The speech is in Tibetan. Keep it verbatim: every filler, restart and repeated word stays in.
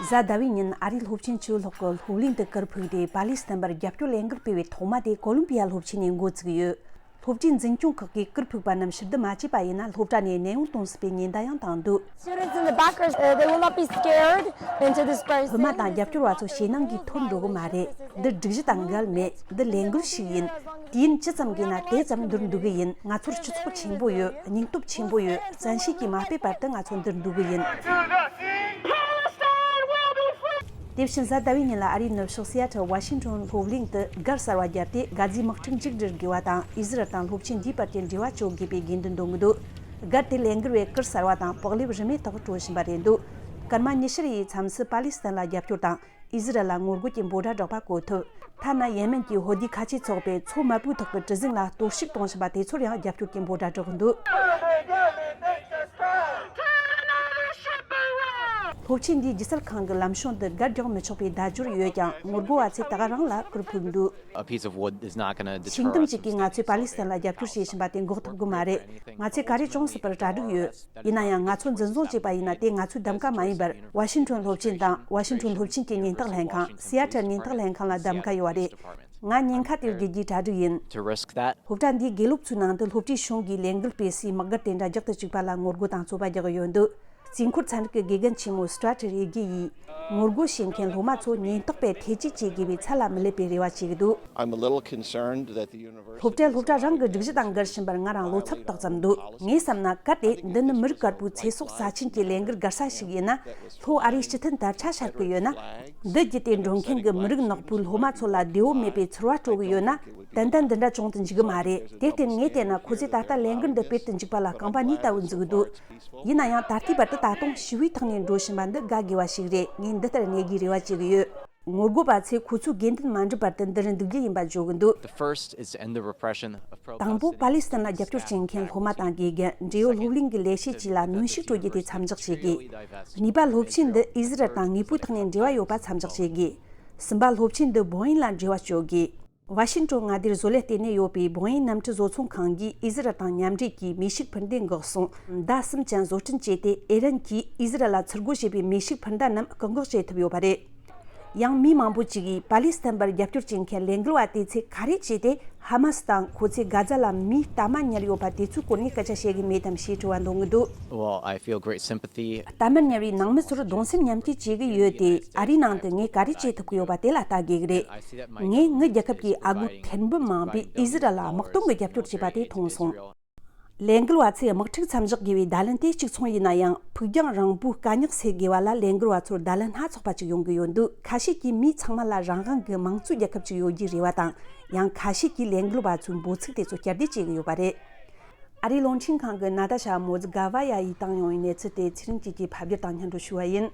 གཟའ་ཟླ་བའི་ཉིན་ཨ་རིའི་སློབ་ཆེན་བཅུ་ལྷག་གི་སློབ་གླིང་དུ་གུར་ཕུབ་སྟེ། པ་ལི་སི་ཐན་པར་རྒྱབ་སྐྱོར་ལས་འགུལ་སྤེལ་བའི་ཐོག་མ་དེ་ཀོ་ལོམ་པི་ཡ་སློབ་ཆེན་ནས་འགོ་བཙུགས་ཡོད། སློབ་གྲྭའི་འཛིན་སྐྱོང་ཁག་གིས་གུར་ཕུབ་པ་རྣམས་ཕྱིར་བསྡུ་མ་བྱས་པ་ཡིན་ན། སློབ་གྲྭ་ནས་གནས་དབྱུང་གཏོང་སྲིད་པའི་ཉེན་བརྡ་ཡང་བཏང་འདུག Students in the back are, uh, they will not be scared into this person. སློབ་མ་དང་རྒྱབ་སྐྱོར་བ་ཚོ་ཞེད་སྣང་གིས་ཐོར་འགྲོ་གི་མ་རེད། འདི་སྒྲིག་གཞི་དང་འགལ་མེད། འདི་ལས་འགུལ་ཞིག་ཡིན། དུས་ཡུན་ཇི་ཙམ་དགོས་ན་དེ་ཙམ་འདིར་འདུག་གི་ཡིན། ང་ཚོར་སྤྱི་ཚོགས་ཆེན་པོ་ཡོད། སྙིང་སྟོབས་ཆེན་པོ་ཡོད། བཙན་ཤེད་ཀྱིས་མ་ཕེབས་བར་དུ་ང་ཚོ་འདིར་འདུག་གི་ཡིན། དེ་བཞིན་གཟའ་ཟླ་བའི་ཉིན་ལ་ཨ་རིའི་ནུབ་ཕྱོགས་སི་ཨ་ཊལ་ཝ་ཤིང་ཊོན་སློབ་གླིང་དུ་སྒར་གསར་བ་བརྒྱབ་སྟེ། དགའ་རྫས་དམག་འཁྲུག་མཇུག་སྒྲིལ་དགོས་པ་དང་། ཨི་ཟི་རལ་དང་སློབ་ཆེན་འདིའི་བར་གྱི་འབྲེལ་བ་གཅོད་དགོས་པའི་དགོས་འདུན་འདོན་གྱི་འདུག་སྒར་དེ་ལས་འགུལ་བས་གུར་གསར་བ་དང་སྤག་ལེབ་རིན་མེད་དག་སྤྲོད་བཞིན་པ་རེད་འདུག་སྐར་མ་ཉི་ཤུ་རེ་ཡི་མཚམས་སུ་པ་ལི་སི་ཐན་ལ་རྒྱབ་སྐྱོར་དང་། ཨི་ཟི་རལ་ལ་ངོ་རྒོལ་གྱི་འབོད་སྒྲ་བསྒྲགས་པ་གོ་ཐུབ། ཐ་ན་ཡེ་མེན་གྱི་ཧོ་དི་ཁ་ཆེ་ཚོགས་པས་མཚོ་དམར་པོའི་ཐོག་གི་གྲུ་གཟིངས་ལ་གཏོར་བཤིག་གཏོང་བཞིན་པ་དེ་ཚོར་ཡང་རྒྱབ་སྐྱོར་གྱི་འབོད་སྒྲ་བསྒྲགས་འདུག་སློབ་ཆེན་འདིའི་སྒྱུ་རྩལ་ཁང་གི་ལམ་བྱང་དུ་སྒར་རྒྱག་མི་ཆོག་པའི་བརྡ་སྦྱོར་ཡོད་ཀྱང་། ངོ་རྒོལ་བ་ཚོས་ད་ག་རང་ལ་གུར་ཕུབ་འདུག A piece of wood is not going to deter us. ཤིང་དུམ་གཅིག་གིས་ང་ཚོས་པ་ལི་སི་ཐན་ལ་རྒྱབ་སྐྱོར་བྱེད་བཞིན་པ་དེ་འགོག་ཐུབ་ཀྱི་མ་རེད། ང་ཚོས་ག་རེ་བྱུང་སྲིད་པར་གྲ་སྒྲིག་ཡོད། ཡིན་ན་ཡང་། ང་ཚོ་འཛིན་བཟུང་བྱས་པ་ཡིན་ན། དེ་ང་ཚོའི་གདམ་ག་མ་ཡིན་པར། ཝ་ཤིང་ཊོན་སློབ་ཆེན་དང་། ཝ་ཤིང་ཊོན་སློབ་ཆེན་གྱི་ཉེན་རྟོག་ལྷན་ཁང་། སི་ཨ་ཊལ་ཉེན་རྟོག་ལྷན་ཁང་ལ་གདམ་ག་ཡོད་པ་རེད། ང་ཉེན་ཁ་དེར་བརྒྱུད་རྒྱུའི་གྲ་སྒྲིག་ཡིན། To risk that. སློབ་གྲྭ་འདིའི་དགེ་སློབ་ཚོའི་ནང་དུ་སློབ་གྲྭའི་གཞུང་གིས་ལས་འགུལ་སྤེལ་སའི་དམག་སྒར་དེ་འདྲ་རྒྱག་ཏུ་བཅུག་པ་ལ་ངོ་རྒོལ་དང་རྩོད་པ་རྒྱག་གི་ཡོད་འདུག་རྩིས་འཁོར་ཚན་རིག་གི་དགེ་རྒན་ཆེན་མོ་སི་ཊྲ་ཊར་ཨེ་གི་ཡིས། ངོ་རྒོལ་བྱེད་མཁན་སློབ་མ་ཚོ་ཉེན་རྟོག་པས་ཐེ་ཇུས་བྱེད་དགོས་པའི་ཚད་ལ་མི་སླེབས་པའི་རེ་བ་བྱེད་ཀྱི་འདུག I'm a little concerned that the university སློབ་གྲྭས་སློབ་གྲྭ་རང་གི་སྒྲིག་གཞི་དང་འགལ་བཞིན་པར་ང་རང་བློ་འཚབ་ཏོག་ཙམ་འདུག་ངས་བསམ་ན། གལ་ཏེ་འདི་ནི་མི་རིགས་དཀར་པོའི་ཚེ་སྲོག་ས་ཆེན་གྱི་ལས་འགུལ་སྒར་ས་ཞིག་ཡིན་ན། ལྷོ་ཨ་རིའི་སྤྱི་མཐུན་དར་ཆ་འཕྱར་གི་ཡོད་ན། འདི་བརྒྱུད་དེ་འགྲོ་མཁན་གྱི་མི་རིགས་ནག་པོའི་སློབ་མ་ཚོ་ལ་བདེ་བོ་མེད་པའི་ཚོར་བ་སྤྲོད་གི་ཡོད་ན། ཏན་ཏན་འདི་འདྲ་བྱུང་དུ་འཇུག་གི་མ་རེད། དེར་བརྟེན་ངས་བལྟས་ན། ཁོ་ཚོས་ད་ལྟ་ལས་འགུལ་འདི་སྤེལ་དུ་འཇུག་པ་ལ་རྐང་པ་གཉིས་ལྟ་བུ་འཛུགས་འདུག་ཡིན་ན་ཡང་། ད་ལྟའི་བར་དུ་ད་དུང་ཞི་བའི་ཐོག་ནས་འགྲོ་བཞིན་པ་འདི་དགའ་དགོས་པ་ཞིག་རེད། ངས་འདི་ལྟར་གནས་རྒྱུའི་རེ་བ་བྱེད་ཀྱི་ཡོད། ངོ་རྒོལ་པ་ཚོས་ཁོ་ཚོའི་དགོས་འདུན་མ་འགྲུབ་བར་དུ་འདི་རུ་འདུག་རྒྱུ་ཡིན་པ་བརྗོད་ཀྱི་འདུག The first is to end the repression of pro དང་པོ། པ་ལི་སི་ཐན་ལ་རྒྱབ་སྐྱོར་བྱེད་མཁན་སློབ་མ་དང་དགེ་རྒན། འབྲེལ་ཡོད་སློབ་གླིང་གི་ལས་བྱེད་བཅས་ལ་གནོན་ཤུགས་སྤྲོད་རྒྱུ་དེ་མཚམས་འཇོག་བྱེད་དགོས། གཉིས་པ། སློབ་ཆེན་འདི་ཨི་ཟི་རལ་དང་དངོས་པོའི་ཐོག་ནས་འབྲེལ་བ་ཡོད་པ་མཚམས་འཇོག་བྱེད་དགོས། གསུམ་པ། སློབ་ཆེན་འདི་བོ་ཡིན་ལ་འབྲེལ་བ་གཅོད་དགོས། ཝ་ཤིང་ཊོན་མངའ་སྡེར་བཟོ་ལས་ལྟེ་གནས་ཡོད་པའི་བོ་ཡིན་གནམ་གྲུ་བཟོ་ཚོང་ཁང་གིས་ཨི་ཟི་རལ་དང་མཉམ་འབྲེལ་གྱིས་མེ་ཤུགས་འཕུར་མདེལ་འགོག་སྲུང་མདའ་གསུམ་ཅན་བཟོ་སྐྲུན་བྱས་ཏེ། ཨི་རན་གྱིས་ཨི་ཟི་རལ་ལ་ཚུར་རྒོལ་བྱེད་པའི་མེ་ཤུགས་འཕུར་མདའ་རྣམས་བཀག་འགོག་བྱེད་ཐུབ་ཡོད་པ་རེད། ཡང་། མི་མང་པོ་ཅིག་གིས་པ་ལི་སི་ཐན་པར་རྒྱབ་སྐྱོར་བྱེད་མཁན་ལས་འགུལ་བ་དེ་ཚོས་ག་རེ་བྱས་ཏེ། ཧ་མ་སི་དང་ཁོ་ཚོས་གྷ་ཛ་ལ་མིའི་གཏའ་མ་ཉར་ཡོད་པ་དེ་ཚོའི་སྐོར་ནས་སྐད་ཆ་བཤད་ཀྱི་མེད་དམ་ཞེས་དྲི་བ་འདོན་གྱི་འདུག Well, I feel great sympathy. གཏའ་མར་ཉར་བའི་ནང་མི་ཚོར་གདུང་སེམས་མཉམ་སྐྱེད་བྱེད་ཀྱི་ཡོད་དེ། ཨ་རིའི་ནང་དུ་ངས་ག་རེ་བྱེད་ཐུབ་ཀྱི་ཡོད་པ་དེ་ལ་ལྟ་དགོས་ཀྱི་རེད། ངས་ངའི་རྒྱལ་ཁབ་ཀྱི་ཨ་སྒོར་ཐེར་འབུམ་མང་པོས་ཨི་ཟི་རལ་ལ་དམག་དོན་གྱི་རྒྱབ་སྐྱོར་བྱས་པ་དེ་མཐོང་སོང་། ལས་འགུལ་བ་ཚོས་དམག་འཁྲུག་མཚམས་འཇོག་དགོས་པའི་བརྡ་ལན་དེ་གཅིག་མཚུངས་ཡིན་ན་ཡང་། ཕུགས་རྒྱང་རིང་པོའི་དཀའ་རྙོག་སེལ་དགོས་པ་ལ་ལས་འགུལ་བ་ཚོར་བརྡ་ལན་སྣ་ཚོགས་པ་ཅིག་ཡོང་གི་ཡོད་འདུག་ཁ་ཤས་ཀྱིས་མི་ཚང་མ་ལ་རང་དབང་གི་དམངས་གཙོའི་རྒྱལ་ཁབ་ཅིག་ཡོད་རྒྱུའི་རེ་བ་དང་། ཡང་ཁ་ཤས་ཀྱིས་ལས་འགུལ་བ་ཚོའི་འབོད་ཚིག་དེ་ཚོ་བསྐྱར་ཟློས་བྱེད་ཀྱི་ཡོད་པ་རེད། ཨ་རིའི་རླུང་འཕྲིན་ཁང་གི་ན་ཏཱ་ཤ་མོ་ཛི་གྷ་ཝ་ཡ་ཡིས་བཏང་ཡོང་བའི་གནས་ཚུལ་དེ་ཚེ་རིང་སྐྱིད་ཀྱིས་ཕབ་བསྒྱུར་དང་སྙན་སྒྲོན་ཞུ་བ་ཡིན།